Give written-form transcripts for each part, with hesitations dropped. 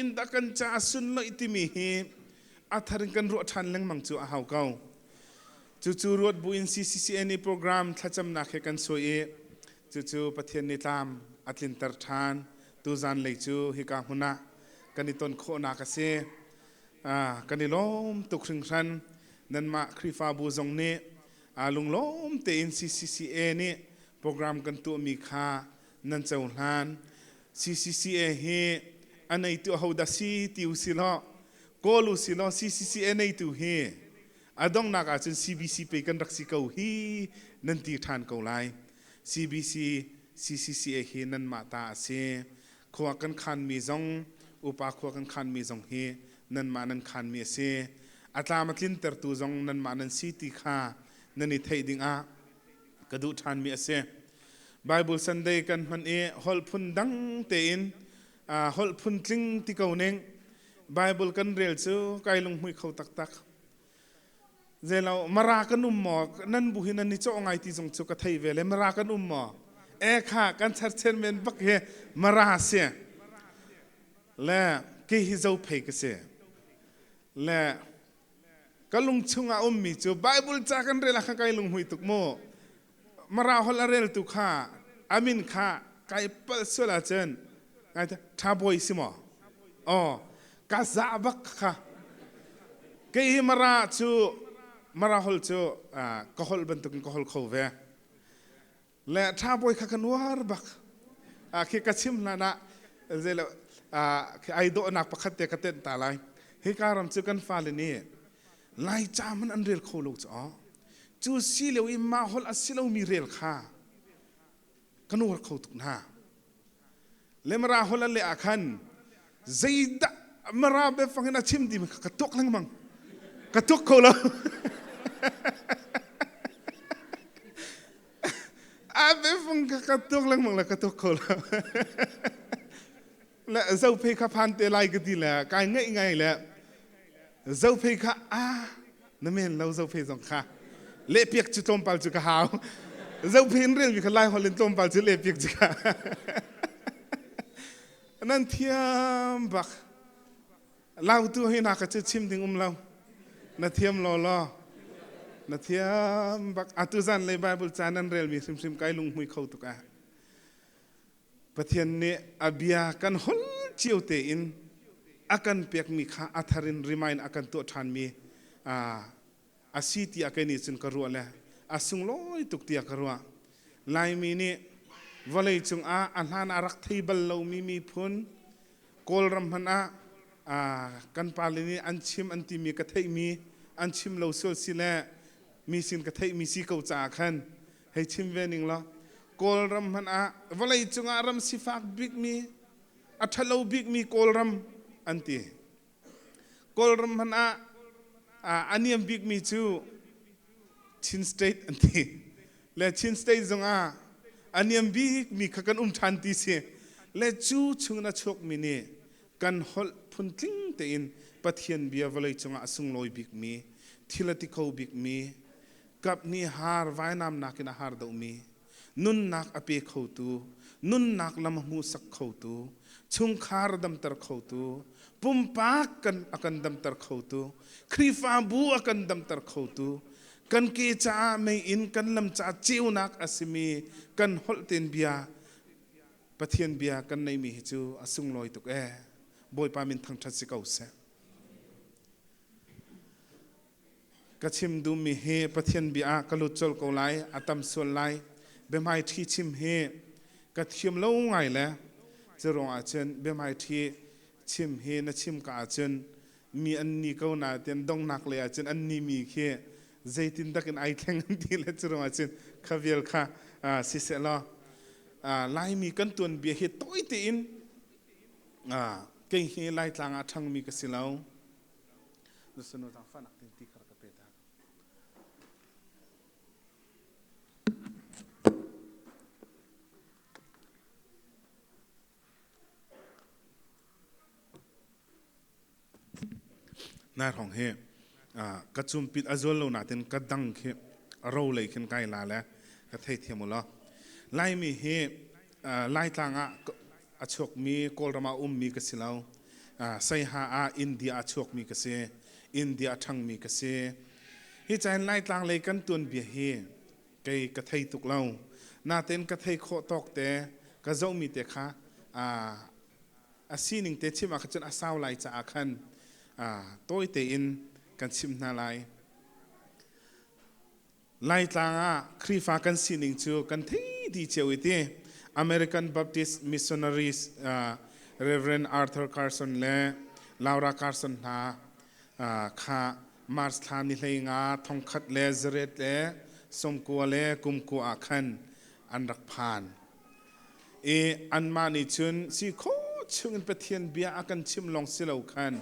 in dah kan ca a sunloih timi hi a thar in kan ruah ṭhan lengmang cu a hau ko. Cucu ruat buin CCCA nih program thlacamnak he kan suai i cucu Pathian nih tlam a tlinter ṭhan. Tuzan lei cu hika hmun ah kan i ton khawhnak a si. Kan i lawm tuk hringhran. Nanmah Khrihfabu zong nih lunglawm tein CCCA nih program kan tuahmi kha nan cohlan. CCCA hi a neitu ahodah si ti u si law kawl u si law CCCA neitu hi a donghnak ahcun CBC pei kan rak si ko hi nan ti ṭhan ko lai. CBC CCCA hi nanmah ta a si. Khua kan khanmi zong upa khua kan khanmi zong hi nanmah nan khanmi a si. A tlam a tlintertu zong nanmah nan si ti kha nan i theih dingah ka duh ṭhanmi a si. Bible Sunday kan hman i holh phun dang tein holh phun tling ti ko ning Bible kan rel cu kai lunghmui kho taktak. Zeilo mara kan um maw nan bu hi nan i cawh ngai ti zong cu ka thei ve le mara kan um maw e kha kan charchen men bak hi mara si le ke hi zo phei ka si le ka lung chungah ummi cu Bible ca kan rel ah khan kai lunghmui tuk mu Mara holh a reltu kha a min kha kai palh sual ahcun ngai tha bawi si maw? Aw ka za bak kha. Kei hi Mara cu Mara holh cu ka holh bantukin ka holh kho ve. Le tha bawi kha ka nuar bak. Khi ka chim hlan ah zeilo khi ai dawhnak pakhat te ka tenh ta lai. Hika ram cu kan fale nih Laica hmanh an rel kho lo cu aw. Cu si lio i mah holh a si lomi rel kha ka nuar kho tuk hna. Le Mara holh a leh ah khan zeidah Mara biafang in a chim timi kha ka tuak lengmang. Ka tuak kho lo. A biafang kha ka tuak lengmang le ka tuak kho lo. Le zophei kha phan te lai ka ti le kai ngaih ngai le zophei kha a na men lo zophei zong kha lehpiak cu tlawmpal cu ka hau zophei in relmi kha lai holh in tlawmpal cu lehpiak cu ka nan thiam bak lautu hi na ka cu chim ding um lo na thiam law law na thiam bak atu zan lei bible ca nan relmi hrimhrim kai lunghmui kho tuk ah Pathian nih a bia kan hol cio tein a kan pekmi kha a thar in remind a kan tuah ṭhanmi a si tiah kei nih cun ka ruah le a sunglawi tuk tiah ka ruah. Laimi nih vawlei cungah a hlan a rak thei bal lomi miphun Kawlram hmanh ah kan pale nih an chim an timi ka theihmi an chim lo sual si le mi sin ka theihmi si ko caah khan hei chim ve ning law Kawlram hmanh ah vawlei cungah ram sifak bikmi a ṭhalo bikmi Kawlram an ti. Kawlram hmanh ah a niam bikmi cu Chin State an ti. Le Chin State zongah a niam bikmi kha kan um ṭhan ti si. Le cu chungin a chuakmi nih kan holh phuntling tein Pathian bia vawlei cungah a sunglawi bikmi, thil a ti kho bikmi, kap nih har vainam nakin a har deuhmi, nunnak a pe khotu, nunnak lam a hmuhsak khotu, chungkhar damter khotu, pumpak kan a kan damter khotu, Khrihfabu a kan damter khotu, kan ke caah meiinn kan lam caah ceunak a simi kan holh ten bia Pathian bia kan neimi hi cu a sunglawi tuk ee. Bawipa min thangṭhat si ko seh. Ka chim duhmi hi Pathian bia ah ka lut colh ko lai, a tam sual lai. Biahmaiṭhi chim hi ka thiam lo ngai le cu ruangah cun biahmaiṭhi chim hi na chim ka ahcun mi an ni ko na tian donghnak lei ahcun an ni mi khi zeitin dak in ai thleng an ti le cu ruangah cun kha vial kha siseh law Laimi kan tuanbia hi tawi tein kei hi Laitlang ah ṭhangmi ka si lo. Nusunu zaangfahnak tin ti kha ka pe ta. Nai hrawng hi ka cumpit a zual lo natin ka dang khi ro lei khin kai la le ka thei thiam u law. Laimi hi Laitlang ah a chuakmi Kawlram ah ummi ka si lo. Saiha ah India a chuakmi ka si. India a ṭhangmi ka si. Hi cain Laitlang lei kan tuanbia hi kei ka thei tuk lo. Natein ka thei khawh tawk te ka zohmi te kha a sining te chim ah khan cun a sau lai caah khan tawi tein kan chimh hna lai. Laitlang ah Khrihfa kan sining cu kan thei dih cio i ti. American Baptist Missionaries Reverend Arthur Carson le Laura Carson hna kha March thla ni hlei nga thongkhat le zaret le sawmkua le kumkua ah khan an rak phan. I anmah nih cun si khawh chungin Pathian bia a kan chimh lawng si lo khan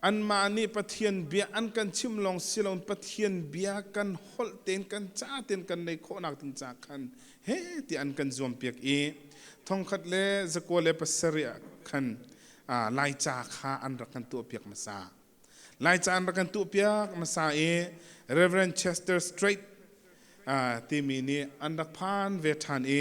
Anmah nih Pathian bia an kan chimh lawng si loin Pathian bia kan holh tein kan ca tein kan neih khawhnak ding ca khan he ti an kan zuampiak i thongkhat le zakua le pasarih ah khan Laica kha an rak kan tuahpiak hmasa. Laica an rak kan tuahpiak hmasa i Reverend Chester Strait timi nih an rak phan ve ṭhan i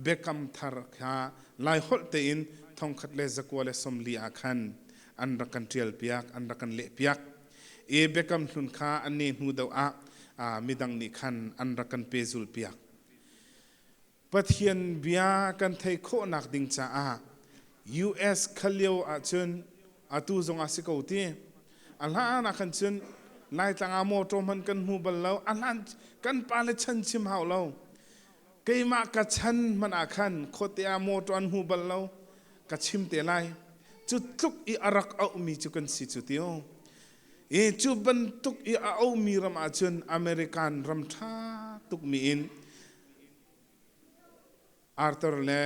biakam thar kha Laiholh tein thongkhat le zakua le sawmli ah khan an rak kan ṭialpiak, an rak kan lehpiak. I biakam hlun kha an ne hnu deuh ah midang nih khan an rak kan pehzulpiak. Pathian bia kan theih khawhnak ding caah US kha lio ahcun atu zong ah si ko ti. A hlan ah khan cun Laitlang ah mawṭaw hmanh kan hmu bal lo. A hlan kan pale chan chim hau lo. Keimah ka chan hmanh ah khan khuate ah mawṭaw an hmu bal lo. Ka chim te lai. Cu tluk i a rak auhmi cu kan si cu ti u. I cu bantuk i a auhmi ram ahcun American ram ṭha tukmi in Arthur le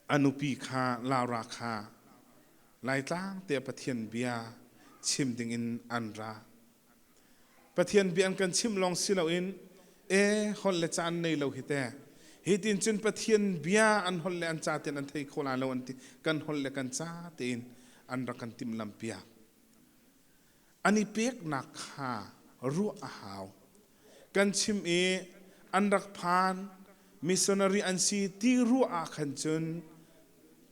a nupi kha Laura kha Laitlang te Pathian bia chim dingin an ra. Pathian bia an kan chimh lawng si loin e holh le ca an nei lo hi te. Hi tin cun Pathian bia an holh le an ca tein an thei kho lai lo an ti. Kan holh le kan ca tein an rak kan timhlamh piak. An i peknak kha ruah a hau. Kan chim i an rak phan missionary an si ti ruah ah khan cun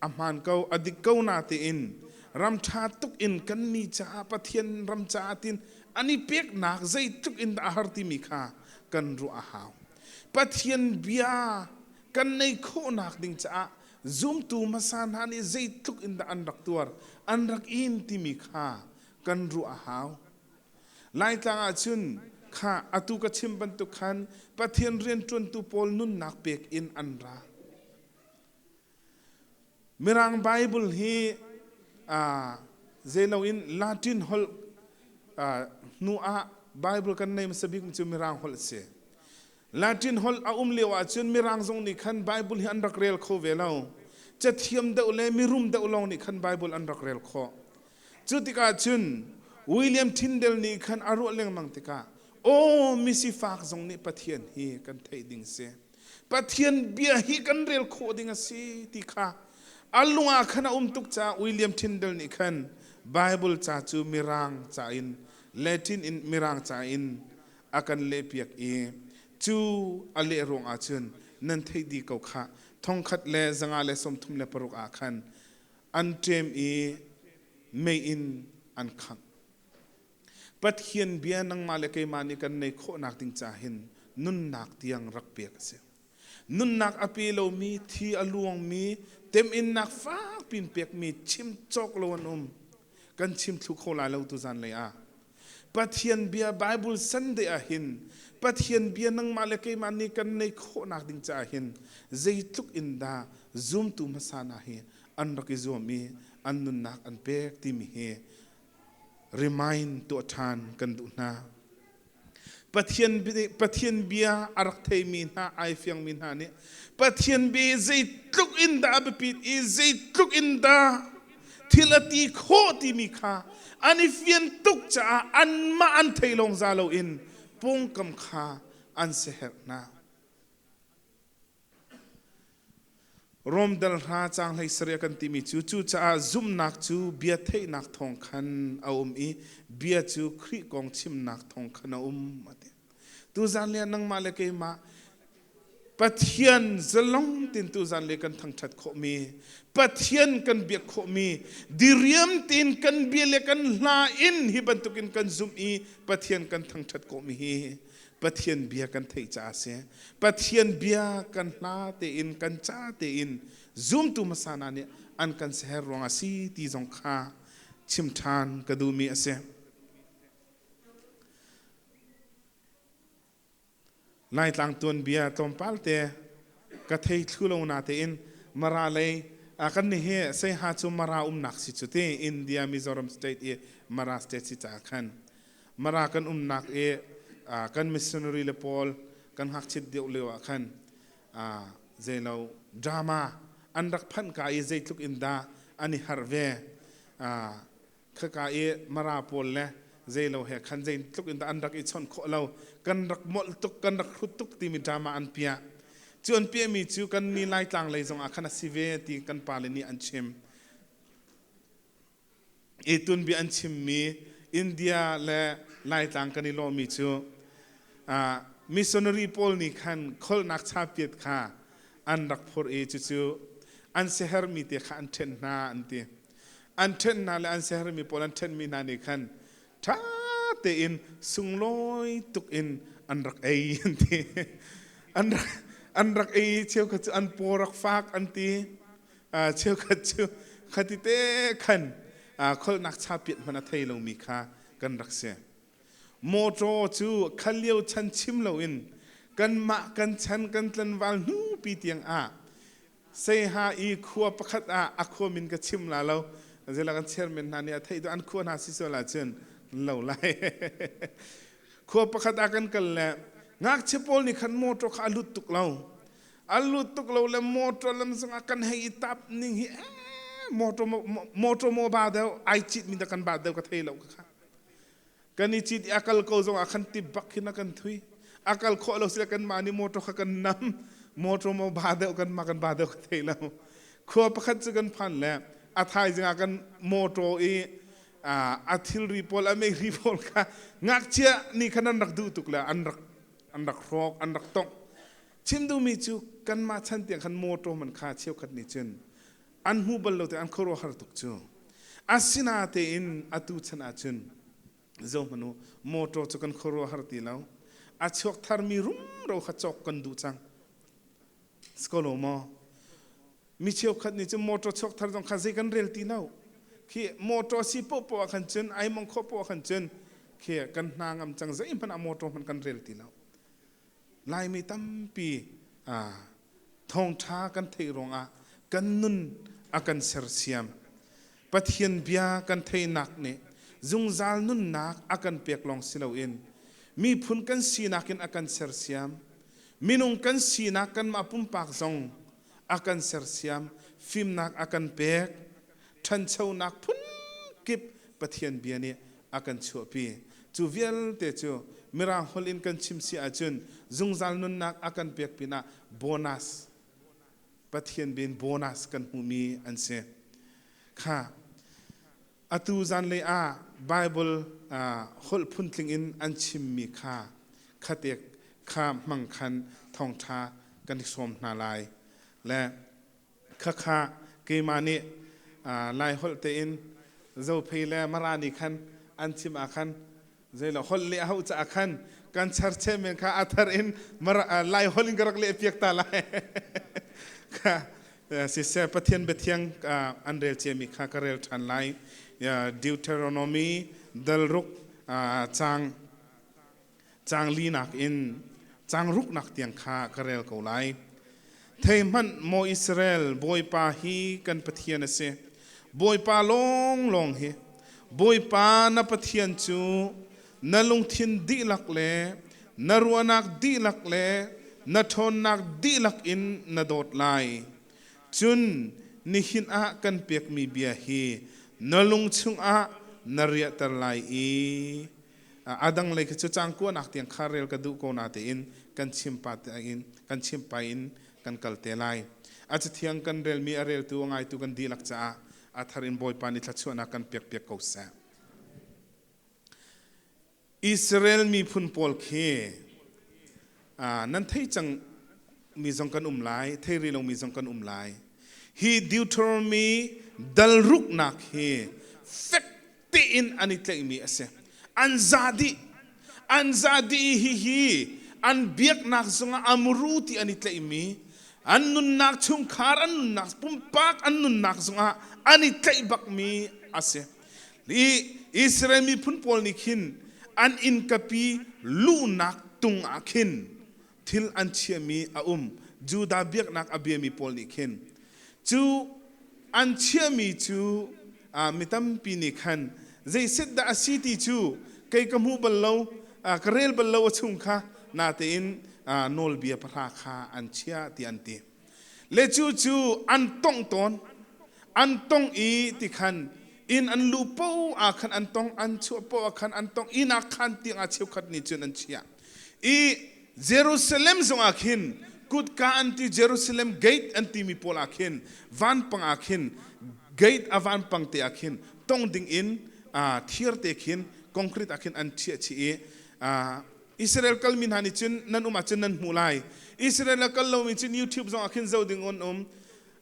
a hmaan ko a dik ko na tein ram ṭha tuk in kan mi caah Pathian ram caah tin an i peknak zeitluk in dah a har timi kha kan ruah a hau. Pathian bia kan nei khawhnak ding caah zumtu hmasa hna nih zeitluk in dah an rak tuar an rak in timi kha kan ruah a hau. Laitlang ah cun kha atu ka chim bantuk khan Pathian rianṭuantu pawl nunnak pek in an ra. Mirang Bible hi zeilo in Latin holh hnu ah Bible kan nei hmasa bik cu Mirang holh a si. Latin holh a um lio ahcun Mirang zong nih khan Bible hi an rak rel kho ve lo. Cathiam deuh le mirum deuh lawng nih khan Bible an rak rel khawh. Cu tikah cun William Tyndale nih khan a ruah lengmang tikah aw misifak zong nih Pathian hi kan theih ding si. Pathian bia hi kan rel khawh ding a si ti kha a lung ah khan a um tuk caah William Tyndale nih khan Bible ca cu Mirang ca in Latin in Mirang ca in a kan lehpiak i cu a leh ruang ah cun nan theih dih ko khah thongkhat le 136 ah khan an ṭem i mei in an khangh. Pathian bia nangmah le keimah nih kan nei khawhnak ding ca hin nunnak tiang rak pek a si. Nunnak a pe lomi, thi a luangmi, teminnak fak pin pekmi chim cawk lo an um. Kan chim thlu kho lai lo tu zan lei ah. Pathian bia Bible Sunday ah hin Pathian bia nangmah le keimah nih kan nei khawhnak ding caah hin zeitluk in dah zumtu hmasa hna hi an rak i zuam i an nunnak an pek timi hi remind tuah ṭhan kan duh hna. Pathian, Pathian bia a rak theimi hna, ai fiangmi hna nih Pathian bia zeitluk in dah a biapit i zeitluk in dah thil a ti khawh timi kha an i fian tuk caah anmah an thei lawng za loin pawngkam kha an siaherh hna. Rom dal hra caang hlei sarih a kan timi cu cucaah zumhnak cu bia theihnak thawng khan a um i bia cu Khrih kong chimnak thawng khan a um a ti. Tuzan le nangmah le keimah Pathian zalong tin tuzan le kan thangṭhat khawhmi, Pathian kan biak khawhmi, diriam tein kan bia le kan hla in hi bantukin kan zumh i Pathian kan thangṭhat khawhmi hi Pathian bia kan theih caah a si. Pathian bia kan hla tein kan ca tein zumtu hmasa hna nih an kan ser ruang a si ti zong kha chim ṭhan ka duhmi a si. Laitlang tuanbia tlawmpal te ka thei thlu lo natein Mara lei kan nih hi Saiha cu Mara umnak si cu ti India Mizoram state i Mara state si caah khan Mara kan umnak i kan missionary le pawl kan ngakchit deuh lio ah khan zeilo drama an rak phanh ka i zeitluk in dah an i harh ve. Khaka i Mara pawl le zeilo he khan zeitluk in dah an rak i chawnh khawh lo, kan rak molh tuk, kan rak hrut tuk timi drama an piah. Cu an piahmi cu kan ni Laitlang lei zong ah khan a si ve ti kan pale nih an chim. I tunbia an chimmi India le Laitlang kan i lawhmi cu missionary pawl nih khan kholnak chapiat kha an rak phurh i cucu an siahermi te kha an ṭhenh hna an ti. An ṭhenh hna le an siahermi pawl an ṭhenhmi hna nih khan ṭha tein sunglawi tuk in an rak ei an ti. An rak ei cheukhat cu an paw rak fak an ti. Cheukhat cu khati te khan kholhnak chapiat hmanh a thei lomi kha kan rak si. Mawṭaw cu khal lio chan chim loin kanmah kan chan kan tlanval hnupi tiang ah Seiha i khua pakhat ah a khua min ka chim la lo. Zela kan chairman hna nih a theih an khua hna si sual ahcun lo lai. Khua pakhat ah kan kal le ngakchia pawl nih khan mawṭaw kha a lut tuk lo. A lut tuk lo le motor lam zongah kan hei i tap ning hi motor motor maw ba deuh ai cit mi dah kan ba deuh ka thei lo ka kha. Kan i cit i a kal ko zongah khan tip bak khin a kan thui. A kal khawh lo sile kan mah nih motor kha kan nam. Motor maw ba deuh kan mah kan ba deuh ka thei lo. Khua pakhat cu kan phan le a thaizing ah kan motor i a thilri pawl a meiri pawl kha ngakchia nih khan an rak duh tuk le an rak an rak hrawk an rak tongh. Chim duhmi cu kanmah chan tiang khan motor man kha cheukhat nih cun an hmu bal lo te an khuaruahhar tuk cu. Asinatein atu chan ahcun zohhmanh u, motor cu kan khuaruahhar ti lo. A chuak tharmi rumro kha cawk kan duh cang. Si ko lo maw? Mi cheukhat nih cun motor chuak thar zong kha zei kan rel ti lo. Khi motor si poahpoah ah khan cun ai mong khawh poah ah khan cun khi kan hna ngam cang zeihmanh ah motor hmanh kan rel ti lo. Laimi tampi thawngṭha kan theih ruangah kan nun a kan sersiam. Pathian bia kan theihnak nih zungzal nunnak a kan pek lawng si loin miphun kan sinak in a kan sersiam. Minung kan sinak kanmah pumpak zong a kan sersiam, fimnak a kan pek, ṭhanchonak phunkip Pathian bia nih a kan chuahpi. Cu vialte cu Mirang holh in kan chim si ahcun zungzal nunnak a kan pek pinah bonus, Pathian bia in bonus kan hmuhmi an si. Kha atu zanlei ah Bible holh phuntling in an chimmi kha khatek kha hmang khan thawngṭha kan i sawm hna lai. Le Khakha keimah nih Laiholh tein Zophei le Mara nih khan an chim ah khan zeilo holh leh a hauh caah khan kan char men kha a thar in Laiholh in ka rak leh piak ta lai. Kha siseh Pathian biathiang an rel ciami kha ka rel ṭhan lai. Deuteronomy dalruk caang Caang linak in caang ruknak tiang kha ka rel ko lai. Thei hmanh maw Israel, Bawipa hi kan Pathian a si. Bawipa lawnglawng hi. Bawipa na Pathian cu na lungthin dihlak le na ruahnak dihlak le na ṭhawnnak dihlak in na dawt lai. Cun nihin ah kan pekmi bia hi na lung chungah na riahter lai i A dang lei khi cu caang kuanak tiang kha rel ka duh ko natein kan chim pa in kan chim pa in kan kal te lai. A cathiang kan relmi a reltu a ngaitu kan dihlak caah a thar in Bawipa nih thluachuahnak kan pek piak ko seh. Israel miphun pawl khi nan thei cang. mi zong kan um lai, thei rih lomi zong kan um lai. Hi Deuteronomy dal ruknak hi fek tein an i tlaihmi a si. An za dih. An za dih i hihi an biaknak zongah a muru ti an i tlaihmi, an nunnak chungkhar, an nunnak pumpak, an nunnak zongah an i tlaih bakmi a si. I Israel miphun pawl nih khin an innkapi luhnak tung ah khin thil an chiahmi a um. Judah biaknak a biami pawl nih khin cu an chiahmi cu mi tampi nih khan zeiset dah a si ti cu kei ka hmu bal lo, ka rel bal lo a chung kha, natein nawlbia pahra kha an chiah ti an ti. Le cu cu an tongh tawn. An tong i ti khan inn an luh paoh ah khan an tong, an chuah paoh ah khan an tong, inn ah khan tiang ah cheukhat nih cun an chiah. I Jerusalem zongah khin kutka an ti, Jerusalem gate an timi pawl ah khin vanpang ah khin gate a vanpang te ah khin tong ding in thir te khin concrete ah khin an chiah chih i Israel kalmi hna nih cun nan um ahcun nan hmuh lai. Israel a kal lomi cun YouTube zong ah khin zoh ding an um.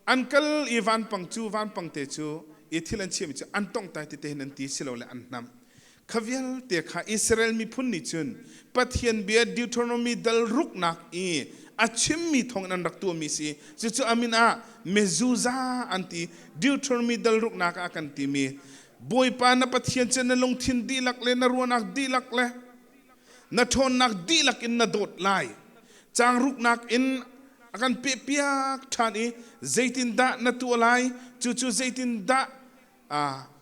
An kal i vanpang cu vanpang te cu i thil an chiahmi cu an tongh tai tete hin an ti silole an hnamh. Kha vialte kha Israel miphun nih cun Pathian bia Deuteronomy dal ruknak i a chimmi thawngin an rak tuahmi si. Cucu a min ah mezuzah an ti. Deuteronomy dal ruknak ah kan timi Bawipa na Pathian cu na lungthin dihlak le na ruahnak dihlak le na ṭhawnnak dihlak in na dawt lai. Caang ruknak in a kan pehpiak ṭhan i zeitindah na tuah lai, cucu zeitindah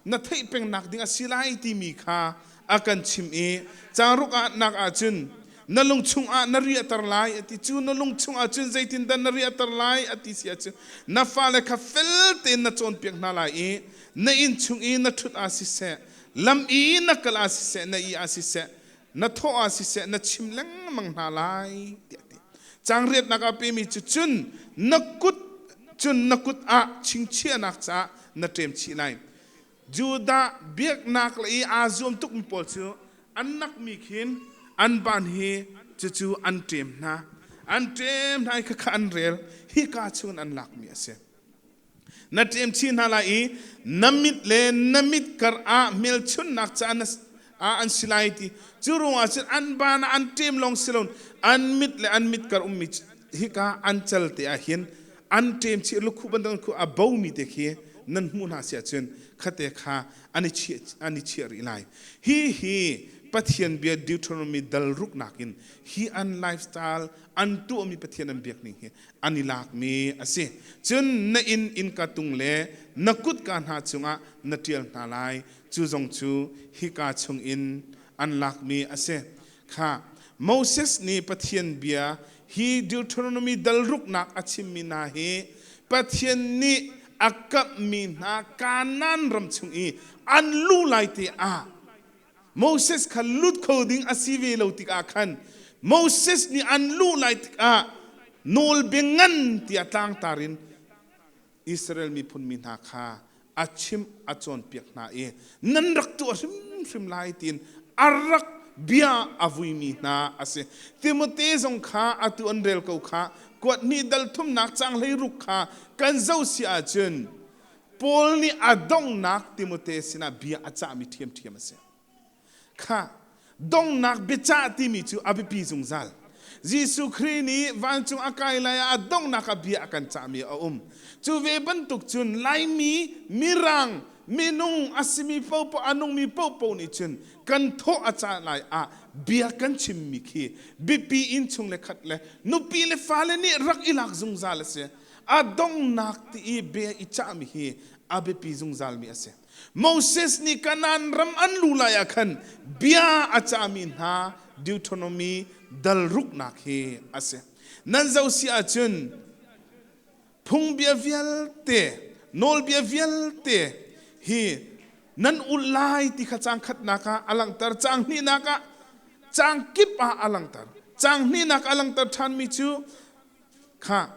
na theih pengnak ding a si lai timi kha a kan chim i caang ruk ah nak ahcun na lung chungah na riahter lai a ti. Cu na lung chungah cun zeitindah na riahter lai a ti si ahcun na fale kha fel tein na cawnpiak hna lai i na inn chung i na ṭhut ah siseh, lam i na kal ah siseh, na ih ah siseh, na thawh ah siseh, na chim lengmang hna lai tiah a ti. Caang riatnak ah pemi cu cun na kut cun na kut ah chingchiahnak caah na ṭem chih lai. Judah biaknak le i aa zuam tukmi pawl cu an nakmi khin an ban hi cucu an ṭem hna. An ṭem hna i khakha an rel. Hika chungin an lakmi a si. Na ṭem chih hna lai i na mit le na mit kar ah hmelchunhnak ca ah an si lai ti. Cu ruangah cun an ban ah an ṭem lawng si loin an mit le an mit kar ummi hika an cal te ah hin an ṭem chih lukhuh bantuk khu a bomi te khi nan hmuh hna si ahcun khate kha an i chiah an i chiah rih lai. Hi hi Pathian bia Deuteronomy dal ruknak in hi an lifestyle an tuahmi Pathian an biak ning hi an i lakmi a si. Cun na inn innka tung le na kutka hna cungah na ṭial hna lai. Cu zong cu hika chungin an lakmi a si. Kha Moses nih Pathian bia hi Deuteronomy dal ruknak a chimmi hna hi Pathian nih a kamhmi hna Kanaan ram chung i an lu lai te ah Moses kha lut kho ding a si ve lo tikah khan Moses nih an luh lai tikah nawlbia ngan tiah tlangtar in Israel miphun mi hna kha a chimh a cawnpiak hna i nan rak tuah hrimhrim lai tiin a rak bia a vuimi hna a si. Timote zong kha atu an rel ko kha kuat hnih dal thumnak caang 16 kha kan zoh si ahcun Paul nih a donghnak Timote sinah bia a cahmi ṭhiamṭhiam a si. Kha donghnak biacah timi cu a biapi zungzal. Jesuh Khrih nih vancung a kai lai ah a donghnak ah bia a kan cahmi a um. Cu ve bantuk cun Laimi, Mirang, minung a simi paohpaoh, a nungmi paohpaoh nih cun kan thawh a cah lai ah bia kan chimmi khi biapi in chung le khat le nupi le fale nih rak i lak zungzal a si. A donghnak ti i bia i cahmi hi a biapi zungzalmi a si. Moses nih Kanaan ram an lu lai ah khan bia a cahmi hna Deuteronomy dal ruknak hi a si. Nan zoh si ahcun phungbia vialte, nawlbia vialte hi nan ulh lai ti kha caang khatnak ah a langhter, caang hnihnak ah caang kip ah a langhter. Caang hnihnak a langhter ṭhanmi cu Khah,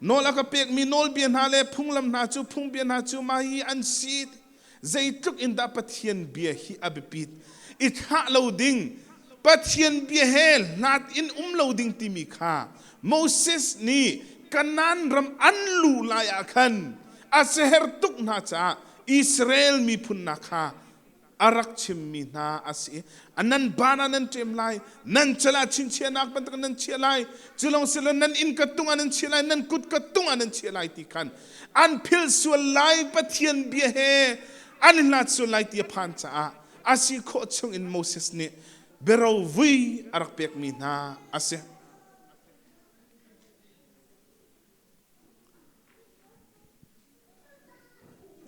nawl a ka pekmi nawlbia hna le phunglam hna cu phungbia hna cu mah hi an si. Zeitluk in dah Pathian bia hi a biapit. I thlah lo ding, Pathian bia he hlat in um lo ding timi kha Moses nih Kanaan ram an lu lai ah khan a seher tuk hna caah Israel miphun hna kha a rak chimmi hna a si. Nan ban ah nan ṭem lai, nan cal ah chinchiahnak bantuk nan chiah lai, cu lawng si lo nan inn ka tung ah nan chiah lai, nan kut ka tung ah nan chiah lai ti khan an philh sual lai Pathian bia he an i hlat sual lai ti a phan caah a si khawh chung in Moses nih biaro vui a rak pekmi hna a si.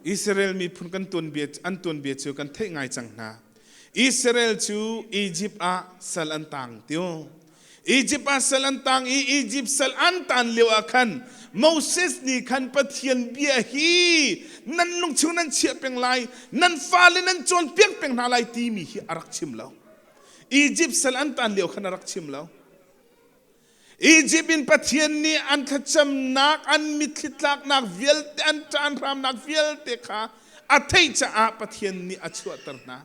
Israel miphun kan tuanbia an tuanbia cu kan theih ngai cang hna. Israel cu Egypt ah sal an tang tiu. Egypt ah sal an tang i Egypt sal an tan lio ah khan Moses nih khan Pathian bia hi nan lungchung nan chiah peng lai, nan fale nan cawnpiak peng hna lai timi hi a rak chim lo. Egypt sal an tan lio khan a rak chim lo. Egypt in Pathian nih an thlacamnak, an mitthli tlaknak vialte, an ṭaanhramnak vialte kha a theih caah Pathian nih a chuahter hna.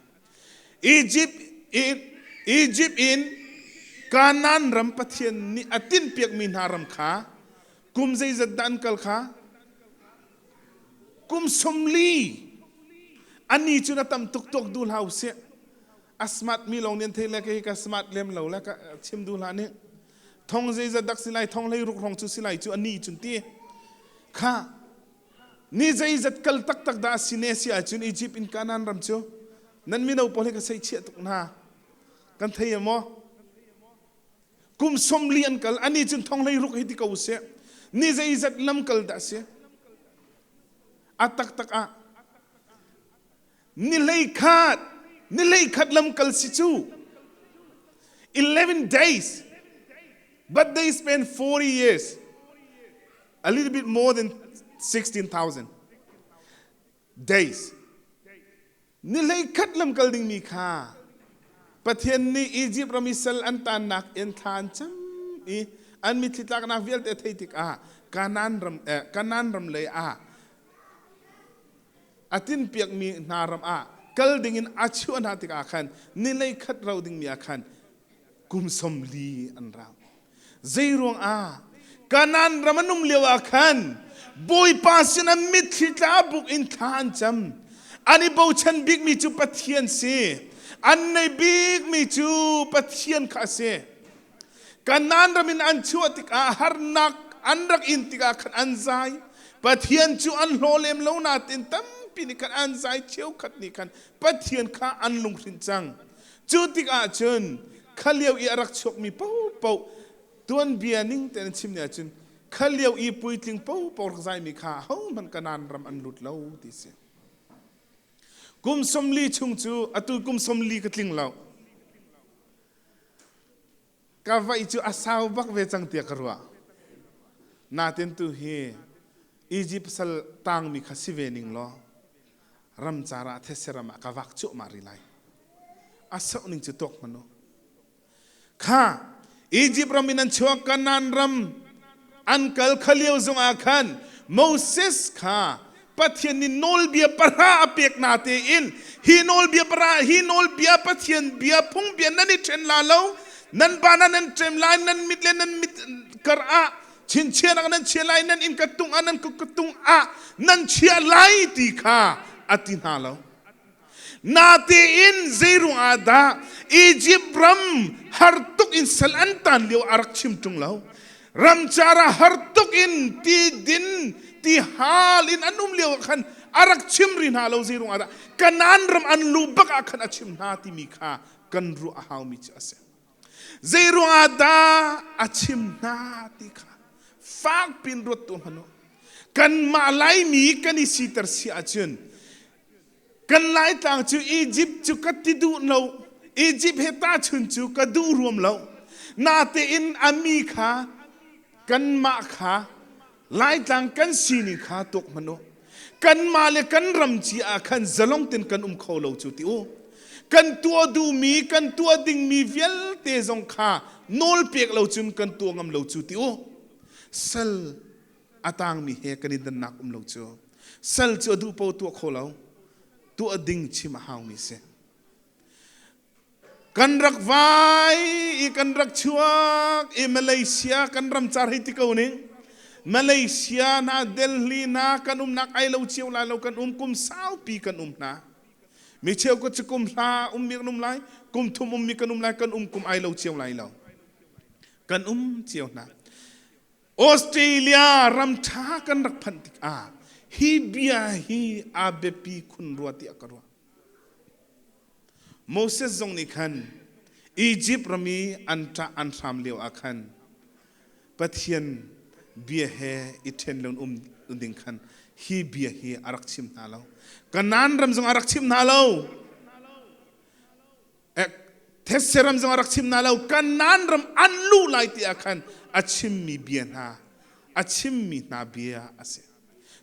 Egypt in, Egypt in Kanaan ram Pathian nih a tinhpiakmi hna ram kha kum zeizat dah an kal kha? Kum 40. Ani cu na tam tuk tuak duh hlah usih. A smart mi lawng nih an thei le kei ka smart lem lo le ka chim duh hlah nih. Thong zeizat dak si lai, thong hlei ruk hrawng cu si lai cu ani cun ti. Kha ni zeizat kal taktak dah a si ne si ahcun Egypt in Kanaan ram cu nan mino pawl hi ka sei chiah tuk hna. Kan thei maw? Kum 40 an kal, ani cun thong hlei ruk hi ti ko usih. Ni zeizat lam kal dah si? A taktak ah ni 11 ni 11 lamkal si cu 11 days but they spend 40 years a little bit more than 16,000 days ni 11 lamkal dingmi kha Pathian nih Egypt ram i sal an tannak in thla an cam i an mitthli tlaknak vialte thei tikah Kanaan ram eh, Kanaan ram lei ah a tinpiakmi hna ram ah kal dingin a chuah hna tikah khan ni lei khat ro dingmi ah khan kum 40 an rau. Zeiruang ah Kanaan ram an um lio ah khan Bawipa sinah mitthli tla buk in thla an cam. An i bochan bikmi cu Pathian si. An nei bikmi cu Pathian kha a si. Kanaan ram in an chuah tikah harnak an rak in tikah khan an zai. Pathian cu an hlaw lem lo nain tampi nih khan an zai cheukhat nih khan Pathian kha an lunghrinh cang. Cu tikah cun kha lio i a rak chuakmi paohpaoh tuanbia ning tein chim ni ahcun kha lio i puitling paohpaoh rak zaimi kha ahohmanh Kanaan ram an lut lo ti si. Kum 40 chung cu atu kum 40 ka tling lo. Ka vaih cu a sau bak ve cang tiah ka ruah. Natin tu hi Egypt sal tangmi kha si ve ning law ramcar ah thetse ram ah ka vak cuahmah rih lai. A soh ning cu tuak hmanh u. Kha Egypt ram in an chuak Kanaan ram an kal kha lio zongah khan Moses kha Pathian nih nawlbia pahra a pek na tein hi nawlbia pahra hi nawlbia Pathian bia phungbia nan i ṭhen la lo nan ba nan ṭem lai nan mit le nan mit kar ah chinchianak nan chia lai nan inn ka tung ah nan kut ka tung ah nan chia lai ti kha a ti hna lo Natein zeiruang ah dah Egypt ram har tuk in sal an tan lio a rak chim ṭung lo. Ramcar ah har tuk in ti din ti hal in an um lio ah khan a rak chim ri hna lo zeiruang ah dah Kanaan ram an lu bak ah khan a chim hna timi kha kan ruah a haumi cu a si. Zeiruang ah dah a chim hna ti kha fak pin ruat tu hmanh u. Kanmah Laimi kan i siter si ahcun Kan Laitlang cu Egypt cu ka ti duh lo. Egypt he tahchun cu ka duh ruam lo. Natein a mi kha kanmah kha Laitlang kan sining kha tuak hmanh u. Kanmah le kan ram ci ah khan zalong ten kan um kho lo cu ti u. Kan tuah duhmi, kan tuah dingmi vialte zong kha nawl pek lo cun kan tuah ngam lo cu ti u. Sal a tangmi he kan i dannak um lo cu sal cu a duh paoh tuah kho lo tuah ding chim a haumi si. Kan rak vai i kan rak chuak i Malaysia kan ram car hei ti ko ning. Malaysia hna Delhi hna kan umnak ai lo cio lai lo kan um kum saupi kan um hna. Mi cheu ko cu kum hla ummi kan um lai, kum thum ummi kan um lai, kan um kum ai lo cio lai lo. Kan um cio hna. Australia ram ṭha kan rak phanh tikah hi bia hi a biapi khun rua tiah ka ruah. Moses zong nih khan Egypt ram i an ṭah an hram lio ah khan Pathian bia he i ṭhen lo um ding khan hi bia hi a rak chim hna lo. Kanaan ram zong a rak chim hna lo. Thetse ram zong a rak chim hna lo. Kanaan ram an luh lai ti ah khan a chimmi bia hna, a chimmi hna bia a si.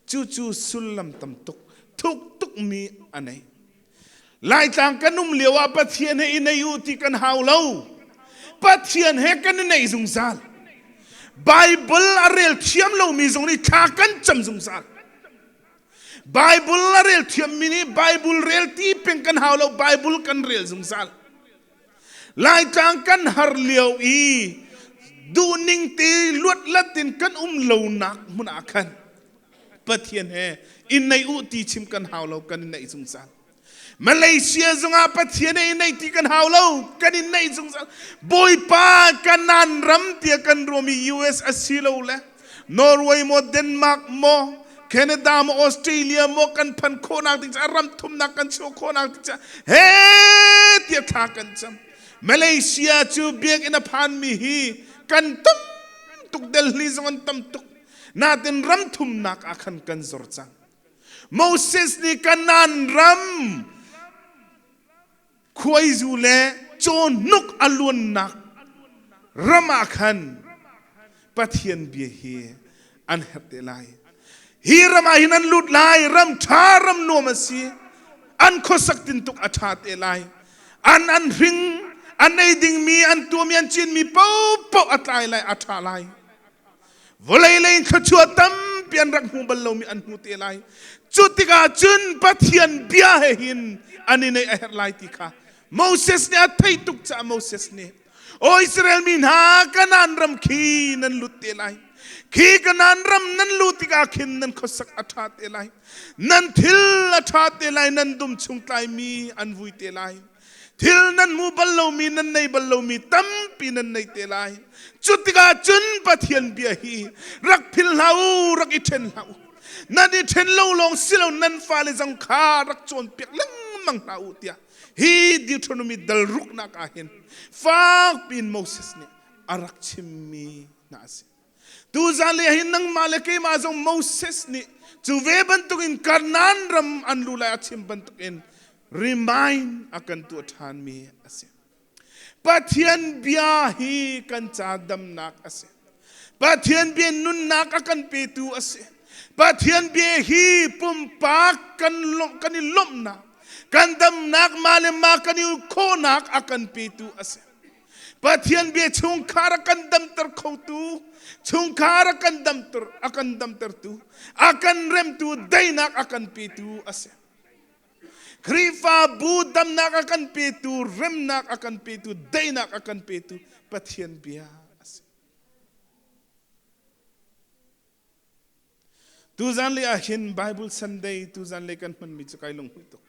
Cucu sullam tam tuk, thuk tukmi a nei. Laitlang kan um lio ah Pathian he i nei u ti kan hau lo. Pathian he kan i nei zungzal. Bible a rel thiam lomi zong nih thla kan cam zungzal. Bible a rel thiammi nih Bible rel ti peng kan hau lo, Bible kan rel zungzal. Laitlang kan har lio i duhning te luatlat in kan um lonak hmun ah khan Pathian he in nei u ti chim kan hau lo, kan in neih zungzal. Malaysia zongah Pathian he i neih ti kan hau lo, kan in neih zungzal. Bawipa Kanan ram tiah kan ruami US a si lo le Norway maw Denmark maw Canada maw Australia maw kan phan khawhnak ding caah ram thumnak kan chuah khawhnak ding caah he tiah thla kan cam. Malaysia cu biakinn a phanmi hi kan tam tuk Delhi zong an tam tuk. Natin ram thumnak ah khan kan zor cang. Moses nih Kanaan ram khuaizu le cawhnuk a luannak ram ah khan Pathian bia hi an herh te lai. Hi ram ah hin an lut lai, ram ṭha ram nuam a si. An khuasak tintuk a ṭha te lai. An an hring, an ei dingmi, an tuahmi, an cinmi paohpaoh a tlai lai, a ṭha lai. Vawlei lei in thluachuah tampi an rak hmu bal lomi an hmu te lai. Cu tikah cun Pathian bia he hin an i neih a herh lai ti kha Moses nih a theih tuk caah Moses nih O Israel mi hna Kanaan ram khi nan lut te lai. Khi Kanaan ram nan luh tikah khin nan khuasak a ṭha te lai. Nan thil a ṭha te lai, nan dum chung tlaimi an vui te lai. Thil nan hmu bal lomi, nan nei bal lomi tampi nan nei te lai. Cu tikah cun Pathian bia hi rak phil hlah u, rak i ṭhen hlah u. Nan i ṭhen lo lawng si lo nan fale zong kha rak cawnpiak lengmang hna u tiah hi Deuteronomy dal ruknak ah hin fak piin Moses nih a rak chimmi hna a si. Tuzan le hin nangmah le keimah zong Moses nih cu ve bantukin Kanaan ram an lu lai a chim bantukin remind a kan tuah ṭhanmi a si. Pathian bia hi kan ca damnak a si. Pathian bia nunnak a kan petu a si. Pathian bia hi pumpak kan kan i lawmhnak, kan damnak, mah le mah kan i khawhnak a kan petu a si. Pathian bia chungkhar a kan damter khotu, chungkhar a kan damter, a kan damtertu, a kan remtu, daihnak a kan petu a si. Khrihfabu damnak a kan petu, remnak a kan petu, daihnak a kan petu Pathian bia a si. Tuzan le ah hin Bible Sunday tuzan le kan hmanmi cu kai lunghmuih tuk.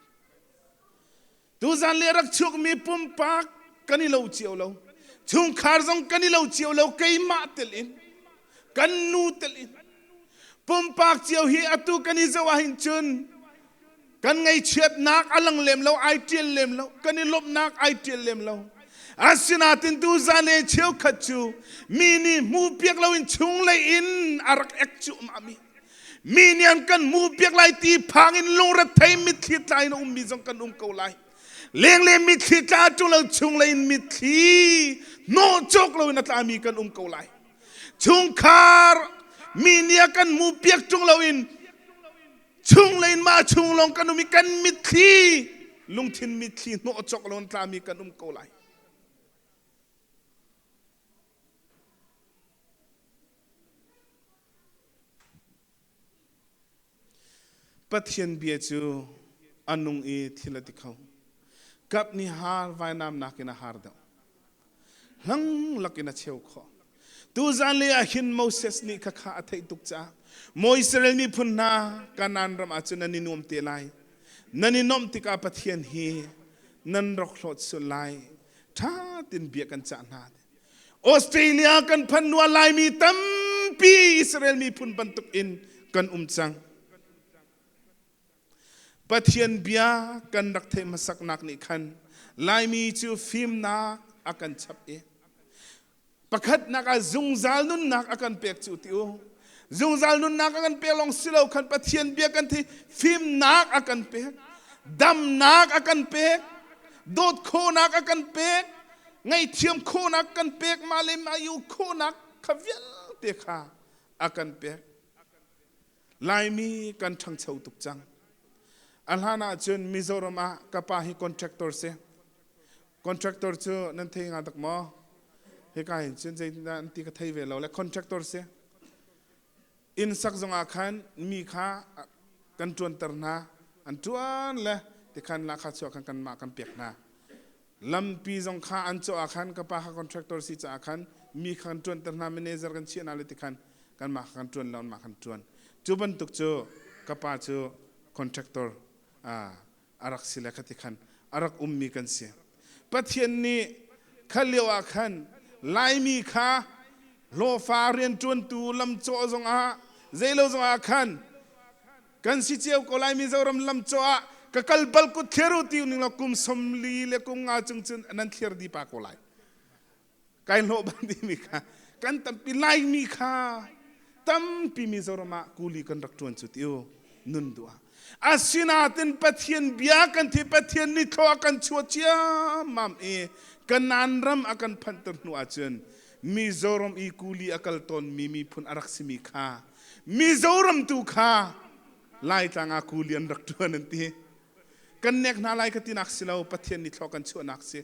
Tuzan le rak chuakmi pumpak kan i lo cio lo. Chungkhar zong kan i lo cio lo keimah tel in kan nu tel in pumpak cio hi atu kan i zoh ahhin cun kan ngaihchiatnak a lang lem lo ai ṭial lem lo kan i lawmhnak ai ṭial lem lo asinain tuzan le cheukhat cu mi nih hmuh piak loin chunglei in a rak ek cuahmah mi mi nih an kan hmuh piak lai ti phang in lungrethei mitthli tla in a ummi zong kan um ko lai lengle mitthli tla ṭung lo chunglei in mitthli hnawh cawk loin a tlami kan um ko lai chungkhar mi nih a kan hmuh piak ṭung loin Chunglei in mah chung lawng kan um i kan mitthli lungthin mitthli hnawh cawk lo tlami kan um ko lai. Pathian bia cu a nung i thil a ti kho. Kap nih har vainam nakin a har deuh. Hlang lakin a cheu khawh. Tuzan le ah hin Moses nih khakha a theih tuk caah Maw Israel miphun hna Kanaan ram ah cun nan i nuam te lai. Nan i nuamh tikah Pathian hi nan rak hlawt sual lai. Ṭha tin bia kan cah hna. Australia kan phanh hnu ah Laimi tampi Israel miphun bantuk in kan um cang. Pathian bia kan rak theih hmasaknak nih khan Laimi cu fimnak a kan chap i pakhatnak ah zungzal nunnak a kan pek cu ti u. Zungzal nunnak a kan pek lawng si lo khan Pathian bia kan thi fimnak a kan pek, damnak a kan pek, dawt khawhnak a kan pek, ngaihthiam khawhnak kan pek, mah le mah i uk khawhnak kha vialte kha a kan pek. Laimi kan ṭhangcho tuk cang. A hlan ahcun Mizoram ah ka pa hi contractor si. Contractor cu nan thei nga tak maw? Hika hin cun zeitindah an ti ka thei ve lo le contractor si. Inn sak zong ah khan mi kha kan ṭuanter hna. An ṭuan le tikhan lahkhah chuah khan kanmah kan pek hna. Lampi zong kha an cawh ah khan ka pa kha contractor si caah khan mi kha kan ṭuanter hna, manager kan chiah hna le tikhan kanmah kha kan ṭuan lo, anmah kan ṭuan. Cu bantuk cu ka pa cu contractor a rak si le kha ti khan a rak ummi kan si. Pathian nih kha lio ah khan Laimi kha hlawhfa rianṭuantu lamcawh zongah zeilo zongah khan kan si cio ko lai Mizoram lam cawh ah ka kal bal kut thlir u ti ning law kum 40 le kum nga cung cun nan thlir di pa ko lai kai hlawh bang timi kha kan tampi Laimi kha tampi Mizoram ah kuli kan rak tuan cu tiu nun duh ah asinain Pathian bia kan thi Pathian nih thlaw a kan chuah ciammam i Kanaan ram a kan phanhter hnu ahcun Mizoram i kuli a kal tawnmi miphun a rak simi kha Mizoram tu kha Laitlang ah kuli an rak ṭuan an ti. Kan nek hna lai ka tinak si lo, Pathian nih thlaw kan chuahnak si,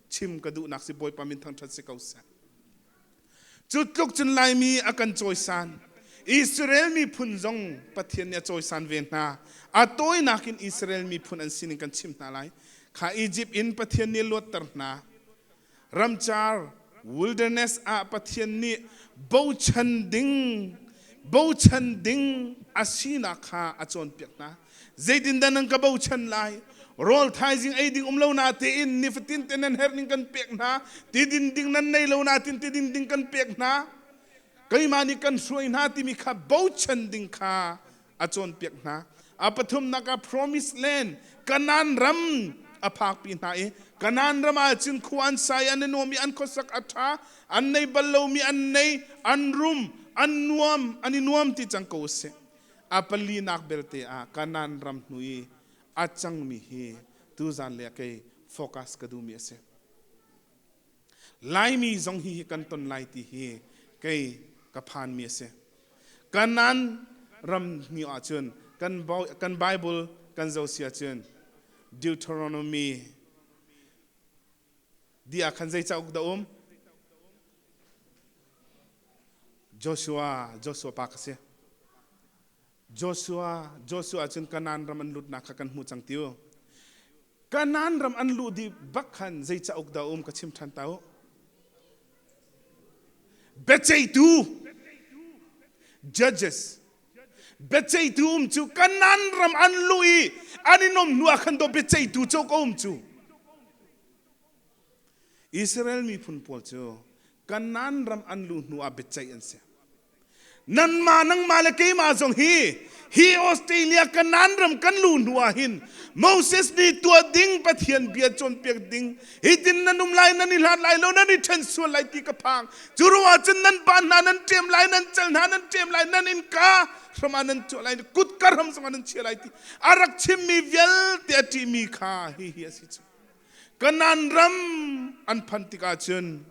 chim ka duhnak si, Bawipa min thangṭhat si ko seh. Cu tluk cun Laimi a kan cawisan. Israel miphun zong Pathian nih a cawisan ve hna. A tawinak in Israel miphun an sining kan chim hna lai. Kha Egypt in Pathian nih luatter hna. Ramcar wilderness ah Pathian nih bochan ding bochan ding a sinak kha a cawnpiak hna. Zeitindah nan ka bochan lai? Rawl thaizing ei ding um lo na tein nifatin te nan herh ning kan pek hna. Tidin ding nan nei lo na tin tidin ding kan pek hna. Keimah nih kan hruai hna timi kha bochan ding kha a cawnpiak hna. A pathumnak ah Promised Land, Kanaan ram a phakpi hna i Kanaan ram ah cun khua an sa i an i nuam i an khuasak a ṭha, an nei bal lomi an nei, an rum, an nuam, an i nuam ti cang ko seh. A palinak belte ah Kanaan ram hnu i a cangmi hi tuzan le kei focus ka duhmi a si. Laimi zong hi kan ton lai ti hi kei ka phanmi a si. Kanaan ram ni ahcun kan, kan Bible kan zoh si ahcun Deuteronomy di ah khan zei cauk dah um? Joshua, Joshua pa ka si. Joshua, Joshua cun Kanaan ram an lutnak kha kan hmu cang tiu. Kanaan ram an luh dih bak khan zei cauk dah um ka chim ṭhan ta u. Biaceihtu Judges Biaceihtu um cu Kanaan ram an luh i an i nom hnu ah khan do biaceihtu cauk a um cu. Israel miphun pawl cu Kanaan ram an luh hnu ah biaceih an si. Nanmah nangmah le keimah zong hi hi Australia Kanaan ram kan luh hnu ah hin Moses nih tuah ding Pathian bia cawnpiak ding hitin nan um lai nan i hlat lai lo nan i ṭhen sual lai ti ka phang cu ruangah cun nan pa hna nan ṭem lai nan cal hna nan ṭem lai nan innka hram ah nan cuah lai kutka hram zongah nan chia lai ti a rak chimmi vialte a ṭihmi kha hi hi a si cu Kanaan ram an phanh tikah cun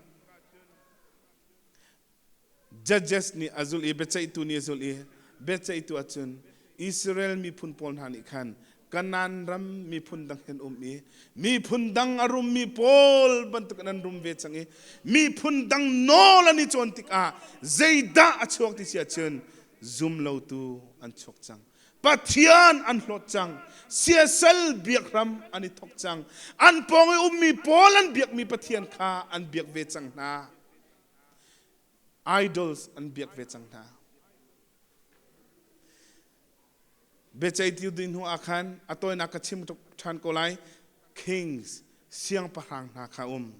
Judges nih a zulh i biaceihtu nih a zulh i biaceihtu ahcun Israel miphun pawl hna nih khan Kanaan ram miphun dang hin um i miphun dang a rummi pawl bantuk in an rum ve cang i miphun dang nawl an i cawn tikah zeidah a chuak ti si ahcun zumlotu an chuak cang. Pathian an hlawt cang. Siasal biak hram an i thok cang. An pawng i ummi pawl an biakmi Pathian kha an biak ve cang hna. Idols an biak ve cang hna. Biaceihtu ding hnu ah khan a tawinak ka chim ṭhan ko lai. Kings siangpahrang hna kha um.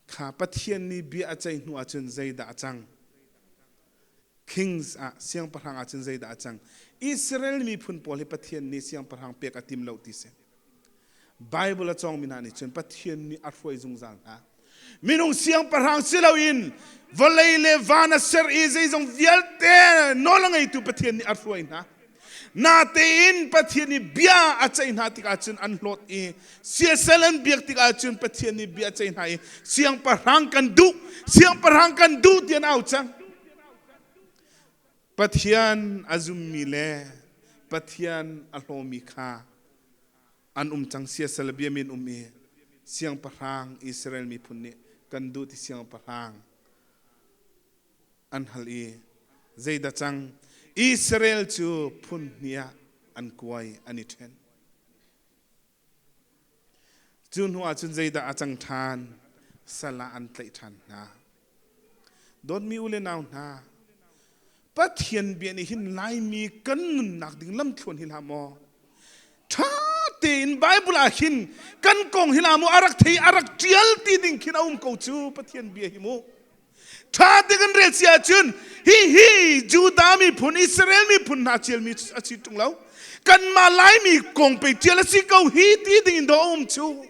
Kha Pathian nih bia a ceih hnu ahcun zeidah a cang? Kings ah siangpahrang ahcun zeidah a cang? Israel miphun pawl hi Pathian nih siangpahrang pek a tim lo ti si. Bible a cawngmi hna nih cun Pathian nih a hruai zungzal hna. Minung siangpahrang si loin vawlei le van a ser i zeizong vialte nawl a ngeitu Pathian nih a hruai hna. Natein Pathian nih bia a ceih hna tikah cun an hlawt i siasal an biak tikah cun Pathian nih bia a ceih hna i siangpahrang kan duh, siangpahrang kan duh ti an au cang. Pathian a zummi le Pathian a hlawmi kha an um cang siasal bia min um i siangpahrang Israel miphun nih kan duh ti siangpahrang an hal i zeidah cang Israel cu phun hnih ah an kuai an i ṭhen. Cu hnu ah cun zeidah a cang ṭhan? Sal ah an tlaih ṭhan hna. Dawtmi u le nau hna, Pathian bia nih hin Laimi kan nunnak ding lamthluan hi hlah maw? Ṭha tein Bible ah hin kan kong hi hlah maw a rak thei a rak ṭial ti ding khin a um ko cu Pathian bia hi mu. Ṭha te kan rel si ahcun hihi Judah miphun Israel miphun hna ṭialmi a si ṭung lo. Kanmah Laimi kong pei ṭial a si ko hi ti ding in dawh a um cu.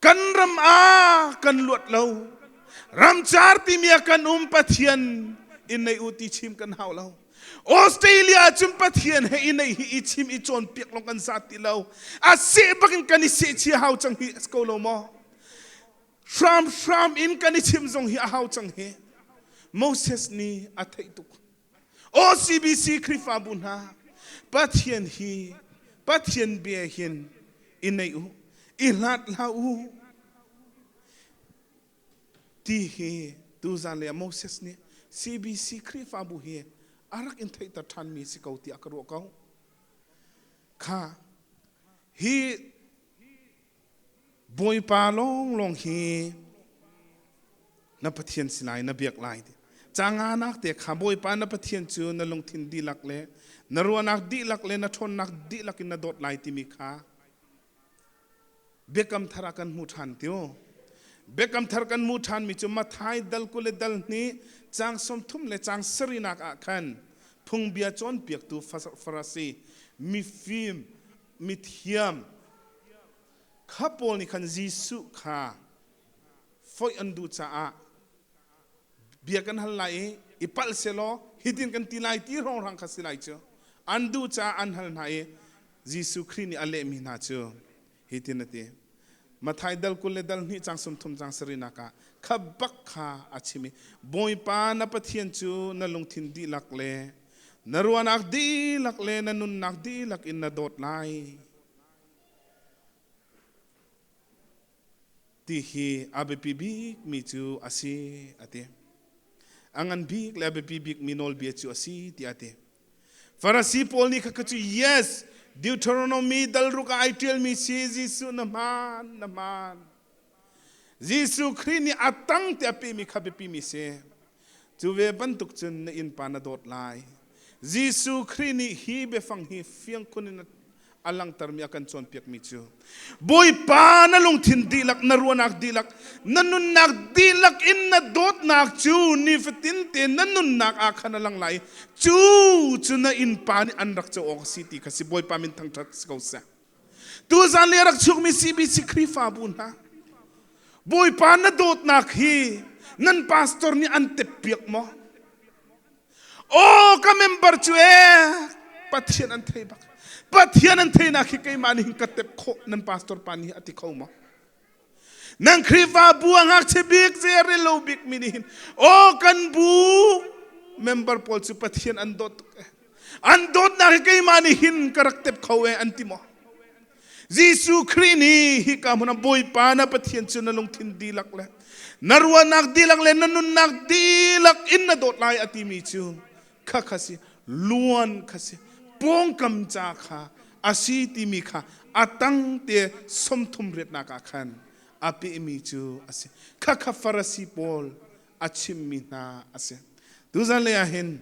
Kan ram ah kan luat lo. Ramcar timi ah kan um Pathian in nei u ti chim kan hau lo. Australia cun Pathian he i nei hi i chim i cawnpiak lawng kan zat ti lo. A seh bakin kan i seh chia hau cang hi a si ko lo maw? Hramhram in kan i chim zong hi a hau cang hi. Moses nih a theih tuk. OCBC Khrihfabu hna, Pathian hi Pathian bia hin i neih u, i hlat hlah u ti hi tuzan le Moses nih CBC Khrihfabu hi a rak in theihter ṭhanmi si ko tiah ka ruah ko. Kha hi Bawipa lawnglawng hi na Pathian si lai, na biak lai. Canganak te kha Bawipa na Pathian cu na lungthin dihlak le na ruahnak dihlak le na ṭhawnnak dihlak in na dawt lai timi kha biakam thar ah kan hmu ṭhan tiu. Biakam thar kan hmu ṭhanmi cu Matthai dal 20 le dal hnih caang 30 le caang sarihnak ah khan phungbia cawnpiaktu Farasi mifim mithiam kha pawl nih khan Jesuh kha foih an duh caah bia kan hal lai i i palh selaw hitin kan ti lai ti hrawnghrang kha si lai cu an duh caah an hal hna i Jesuh Khrih nih a lehmi hna cu hitin a ti Matthai dal 20 le dal hnih cang 30 cang sarihnak ah kha bak kha a chim i Bawipa na Pathian cu na lungthin dihlak le na ruahnak dihlak le na nunnak dihlak in na dawt lai ti hi a biapi bikmi cu a si a ti. A ngan bik le a biapi bikmi nawlbia cu a si tiah a ti. Farasi pawl nih kha cu yes Deuteronomy dal ruk ah ai ṭialmi si Jesuh na hmaan na hmaan. Jesuh Khrih nih a tang te a pemi kha biapimi si. Cu ve bantuk cun na innpa na dawt lai. Jesuh Khrih nih hi biafang hi fiang khun in a langhtermi a kan cawnpiakmi cu Bawipa na lungthin dihlak na ruahnak dihlak na nunnak dihlak in na dawtnak cu nifatin te na nunnak ah khan a lang lai cu cu na innpa nih an rak co awk a si ti kha si Bawipa min thangṭhat si ko seh tuzan le rak chukmi CBC Khrihfabu hna Bawipa na dawtnak hi nan pastor nih an teppiak maw Aw ka member cu ee Pathian an thei bak. Pathian an theinak hi keimah nih hin ka tep khawh nan pastor pa nih a ti kho maw? Nan Khrihfabu a ngakchia bik zei a rel lo bik mi nih hin aw kan bu member pawl cu Pathian an dawt tuk ee. An dawtnak hi keimah nih hin ka rak tep kho ee an ti maw? Jesuh Khrih nih hika hmun ah Bawipa na Pathian cu na lungthin dihlak le na ruahnak dihlak le na nunnak dihlak in na dawt lai a timi cu kha kha si. Luan kha si. Pawngkam ca kha a si timi kha a tang te 30 riatnak ah khan a pehmi cu a si. Khakha Farasi pawl a chimmi hna a si. Tuzan lei ah hin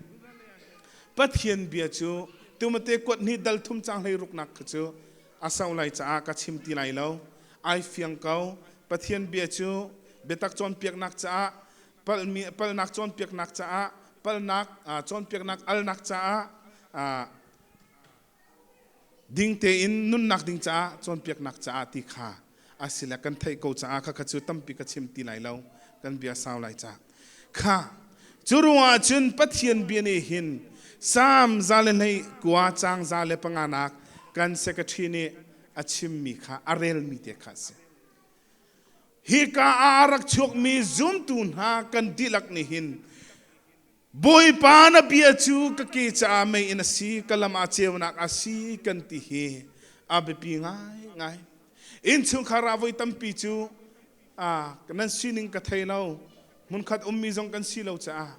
Pathian bia cu Timote kuat hnih dal thum cang hlei ruknak kha cu a sau lai caah ka chim ti lai lo. Ai fiang ko. Pathian bia cu biatak cawnpiaknak caah palmi palnak cawnpiaknak caah palnak cawnpiaknak alnak caah ding tein nunnak ding caah cawnpiaknak caah ti kha a si le kan theih ko caah kha kha cu tampi ka chim ti lai lo kan bia sau lai ca kha cu ruangah cun Pathian bia nih hin Salm 121 caang 105 nak kan secretary nih a chimmi kha a relmi te kha a si. Hika ah a rak chuakmi zumtu hna kan dihlak nih hin Bawipa na bia cu ka ke caah mei in a si, ka lam ah ceunak a si kan ti hi a biapi ngaingai. Innchungkhar ah voi tampi cu nan sining ka thei lo, hmunkhat ummi zong kan si lo caah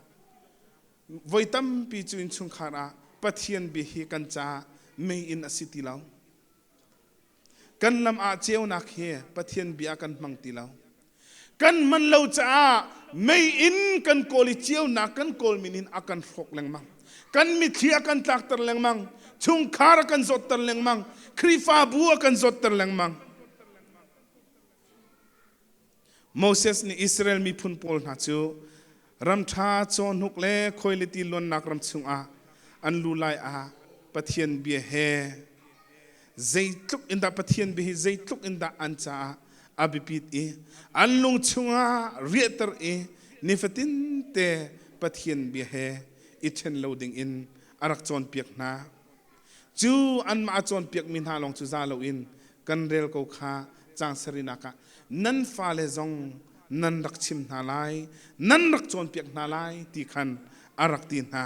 voi tampi cu innchungkhar ah Pathian bia hi kan caah mei in a si ti lo. Kan lam ah ceunak hi Pathian bia kan hmang ti lo. Kan hman lo caah mei in kan kawl i ceunak kan kawl min in a kan hrawk lengmang. Kan mitthli a kan tlakter lengmang. Chungkhar a kan zawtter lengmang. Khrihfabu a kan zawtter lengmang. Moses nih Israel miphun pawl hna cu ram ṭha cawhnuk le khuailiti luannak ram chungah an lu lai ah Pathian bia he zeitluk in dah Pathian bia hi zeitluk in dah an caah a biapit i an lung chungah riahter i nifatin te Pathian bia he i ṭhen lo dingin a rak cawnpiak hna. Cu anmah a cawnpiakmi hna lawng cu za loin kan rel ko kha caang sarihnak ah nan fale zong nan rak chim hna lai, nan rak cawnpiak hna lai ti khan a rak ti hna.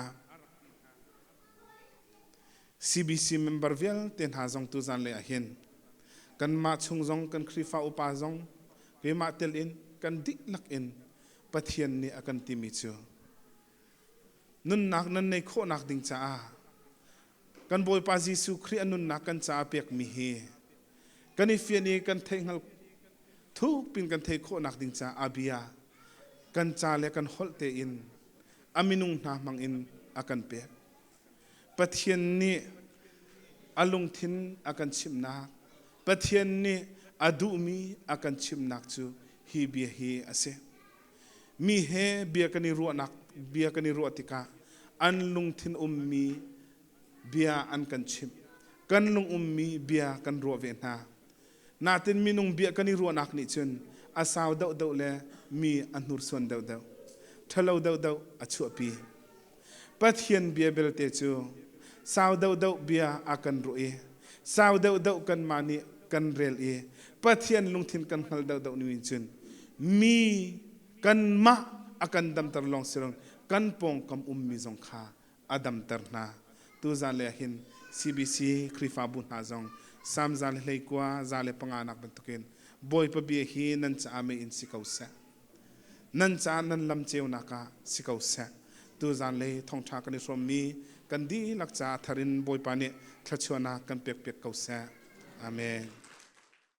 CBC member vialte hna zong tu zanlei ah hin kanmah chung zong kan Khrihfa upa zong keimah tel in kan dihlak in Pathian nih a kan timi cu nunnak nan neih khawhnak ding caah kan Bawipa Jesuh Khrih a nunnak kan caah pekmi hi kan i fian i kan theihhngal thukpin kan theih khawhnak ding caah a bia kan ca le kan holh tein a minung hna hmang in a kan pek. Pathian nih a lungthin a kan chimhnak, Pathian nih a duhmi a kan chimhnak cu hi bia hi a si. Mi he bia kan i ruahnak bia kan i ruah tikah an lungthin ummi bia an kan chimh. Kan lung ummi bia kan ruah ve hna. Natin minung bia kan i ruahnak nih cun a sau deuhdeuh le mi a hnursuan deuhdeuh. Ṭhalo deuhdeuh a chuahpi. Pathian bia belte cu sau deuhdeuh bia a kan ruah i sau deuhdeuh kanmah nih kan rel i Pathian lungthin kan hngalh deuhdeuh ning in cun mi kanmah a kan damter lawng si lo kan pawngkam ummi zong kha a damter hna. Tuzan le hin CBC Khrihfabu hna zong Salm 121 105 nak bantukin Bawipa bia hi nan caah mei in si ko seh. Nan caah nan lam ceunak ah si ko seh. Tuzan lei thawngṭha kan i hrawmmi kan dihlak caah thar in Bawipa nih thluachuahnak kan pekpiak ko seh. Amen.